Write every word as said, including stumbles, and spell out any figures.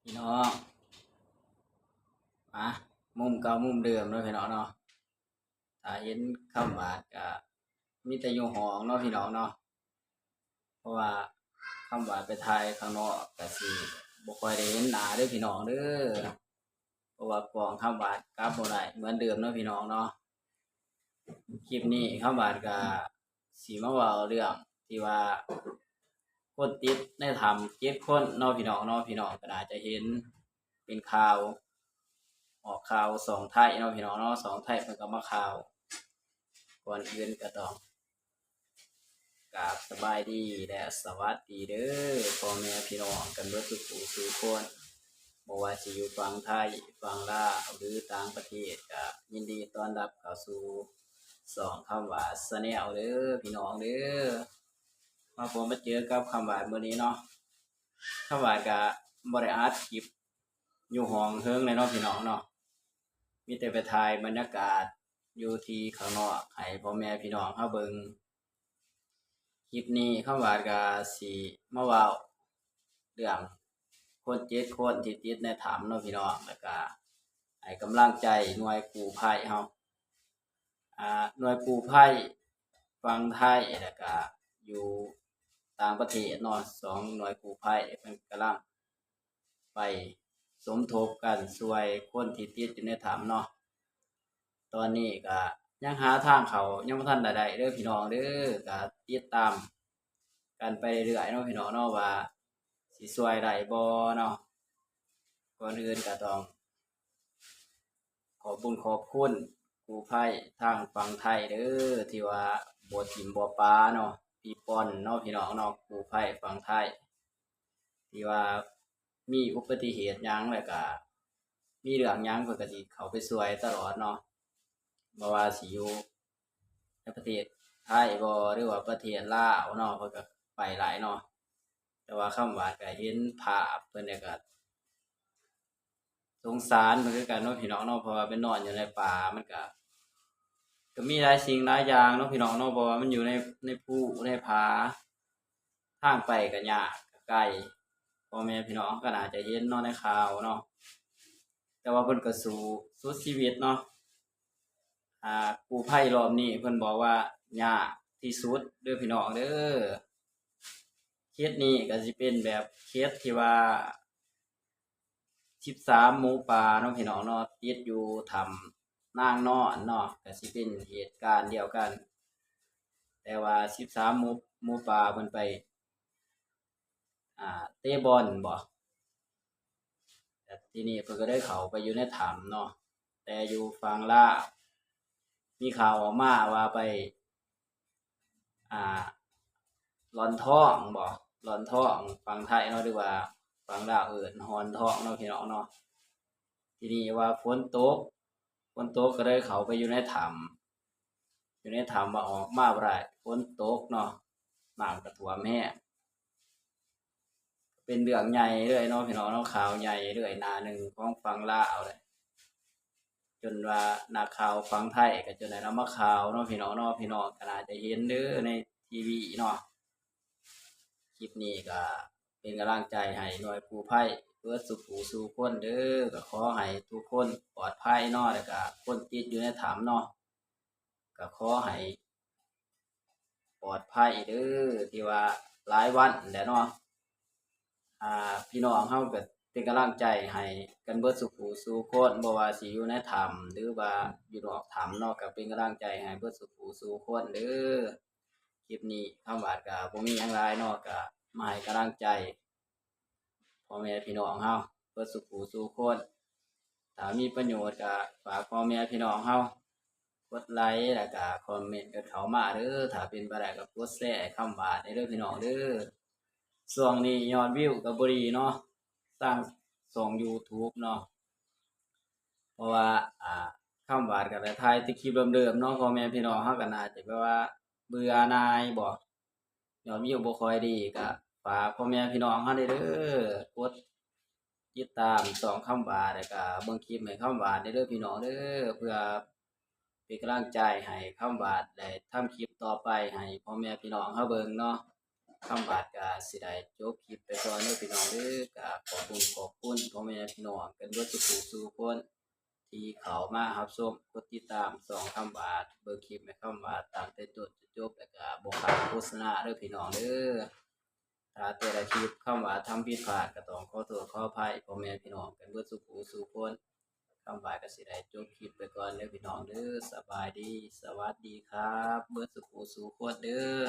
พี่น้อง มา มุมเก่ามุมเดิมเนาะพี่น้องเนาะ ถ้าเห็นคำหวาดก็มีแต่อยู่ห้องเนาะพี่น้องเนาะ เพราะว่าคำหวาดไปถ่ายข้างนอกก็สิบ่ค่อยได้เห็นหน้าเด้อพี่น้องเด้อ เพราะว่ากล้องคำหวาดกลับบ่ได้เหมือนเดิมเนาะพี่น้องเนาะ คลิปนี้คำหวาดก็สิมาเว้าเรื่องที่ว่าคนติดในถ้ำเจ็ดคนเนาะพี่น้องเนาะ พี่น้องก็น่าจะเห็นเป็นข่าว ออกข่าวช่องไทยเนาะพี่น้องเนาะ ช่องไทยเพิ่นก็มาข่าว ก่อนอื่นก็ต้องกราบสบายดีและสวัสดีเด้อ พ่อแม่พี่น้องกันเบิดทุกผู้ทุกคน บ่ว่าสิอยู่ฝั่งไทย ฝั่งลาว หรือต่างประเทศ ก็ยินดีต้อนรับเข้าสู่ช่องคำหวาดแชนแนลเด้อพี่น้องเด้อ มาพบมาเจอกับคำหวาดมื้อนี้เนาะ คำหวาดก็บ่ได้อัดคลิปอยู่ห้องเฮิงเลยเนาะพี่น้องเนาะ มีแต่ไปถ่ายบรรยากาศอยู่ที่ข้างนอกให้พ่อแม่พี่น้องเฮาเบิ่ง คลิปนี้คำหวาดก็สิมาเว้าเรื่องคนเจ็ดคนที่ติดในถ้ำเนาะพี่น้อง แล้วก็ให้กำลังใจหน่วยกู้ภัยเฮา อ่า หน่วยกู้ภัยฝั่งไทย แล้วก็อยู่ต่างประเทศเนาะ สองหน่วยกู้ภัยเพิ่นกำลังไปสมทบกันช่วยคนที่ติดอยู่ในถ้ำเนาะ ตอนนี้ก็ยังหาทางเข้ายังบ่ทันได้ได้เด้อพี่น้องเด้อ ก็ติดตามกันไปเรื่อยๆเนาะพี่น้องเนาะ ว่าสิช่วยได้บ่เนาะ ก่อนอื่นก็ต้องขอบบุญขอบคุณกู้ภัยทางฝั่งไทยเด้อ ที่ว่าบ่ถิ่มบ่ปาเนาะ พี่ปอนเนาะพี่น้องเนาะ กู้ภัยฝั่งไทย ที่ว่ามีอุบัติเหตุหยัง แล้วก็มีเรื่องหยังเพิ่นก็สิเข้าไปช่วยตลอดเนาะ บ่ว่าสิอยู่ในประเทศไทยบ่ หรือว่าประเทศลาวเนาะ เพิ่นก็ไปหลายเนาะ แต่ว่าคำหวาดก็เห็นภาพเพิ่นแล้วก็สงสารเพิ่นคือกันเนาะพี่น้องเนาะ เพราะว่าไปนอนอยู่ในป่า มันก็ ก็มีหลายสิ่งหลายอย่างเนาะพี่น้องเนาะ เพราะว่ามันอยู่ใน ในภูในผา ทางไปก็ยากก็ไกล พ่อแม่พี่น้องก็น่าจะเห็นเนาะในข่าวเนาะ แต่ว่าเพิ่นก็สู้สุดชีวิตเนาะ อ่า กู้ภัยรอบนี้เพิ่นบอกว่ายากที่สุดเด้อพี่น้องเด้อ เคสนี้ก็สิเป็นแบบเคสที่ว่า สิบสามหมูป่าเนาะพี่น้องเนาะ ติดอยู่ถ้ำนางนอนเนาะ ก็สิเป็นเหตุการณ์เดียวกัน แต่ว่าสิบสามหมู หมูป่าเพิ่นไป อ่า เตะบอลบ่ แต่ทีนี้เพิ่นก็ได้เข้าไปอยู่ในถ้ำเนาะ แต่อยู่ฝั่งลาว มีข่าวออกมาว่าไป อ่า หลอนทองบ่ หลอนทองฝั่งไทยเนาะ หรือว่าฝั่งลาวเอิ้นหอนทองเนาะพี่น้องเนาะ ทีนี้ว่าฝนตก ฝนตกก็เลยเข้าไปอยู่ในถ้ำ อยู่ในถ้ำว่าออกมาบ่ได้ ฝนตกเนาะ น้ำก็ท่วมแฮง เป็นเรื่องใหญ่เลยเนาะพี่น้องเนาะ ข่าวใหญ่เลย หน้าหนึ่งของฝั่งลาวเลย จนว่านักข่าวฝั่งไทยก็จนได้นำมาข่าวเนาะพี่น้องเนาะ พี่น้องก็น่าจะเห็นเด้อในทีวีเนาะ คลิปนี้ก็เป็นกำลังใจให้หน่วยกู้ภัยเบิดสู่ผู้สู่คนเด้อ ก็ขอให้ทุกคนปลอดภัยเนาะ แล้วก็คนติดอยู่ในถ้ำเนาะ ก็ขอให้ปลอดภัยเด้อ ที่ว่าหลายวันแล้วเนาะ อ่า พี่น้องเฮาก็เป็นกำลังใจให้กันเบิดสู่ผู้สู่คน บ่ว่าสิอยู่ในถ้ำหรือว่าอยู่นอกถ้ำเนาะ ก็เป็นกำลังใจให้เบิดสู่ผู้สู่คนเด้อ คลิปนี้คำหวาดก็บ่มีหยังหลายเนาะ ก็มาให้กำลังใจพ่อแม่พี่น้องเฮาเบิดสู่ผู้สู่คน ถ้ามีประโยชน์ก็ฝากพ่อแม่พี่น้องเฮา กดไลค์แล้วก็คอมเมนต์กันเข้ามาเด้อ ถ้าเป็นไปได้ก็กดแชร์ให้คำหวาดให้เด้อพี่น้องเด้อ ช่วงนี้ยอดวิวก็บ่ดีเนาะ ทางช่องยูทูบเนาะ เพราะว่า อ่า คำหวาดก็ได้ถ่ายแต่คลิปเดิมๆเนาะ พ่อแม่พี่น้องเฮาก็น่าจะแบบว่าเบื่อหน่ายบ่ ยอดวิวบ่ค่อยดี ก็ฝากพ่อแม่พี่น้องเฮาเด้อ กดติดตามช่องคำหวาด แล้วก็เบิ่งคลิปให้คำหวาดเด้อพี่น้องเด้อ เพื่อเป็นกำลังใจให้คำหวาดได้ทำคลิปต่อไปให้พ่อแม่พี่น้องเฮาเบิ่งเนาะ คำหวาดก็สิได้จบคลิปไปก่อนเด้อพี่น้องเด้อ ก็ขอบคุณ ขอบคุณพ่อแม่พี่น้องกันเบิดสู่ผู้สู่คน ที่เข้ามารับชม กดติดตามช่องคำหวาด เบิ่งคลิปแม่คำหวาดตั้งแต่ต้นจนจบ แล้วก็บ่ขาดโฆษณาเด้อพี่น้องเด้อ ถ้าแต่ละคลิปคำหวาดทำผิดพลาดก็ต้องขอโทษขออภัยพ่อแม่พี่น้องกันเบิดสู่ผู้สู่คน คำหวาดก็สิได้จบคลิปไปก่อนเด้อพี่น้องเด้อ สบายดี สวัสดีครับ เบิดสู่ผู้สู่คนเด้อ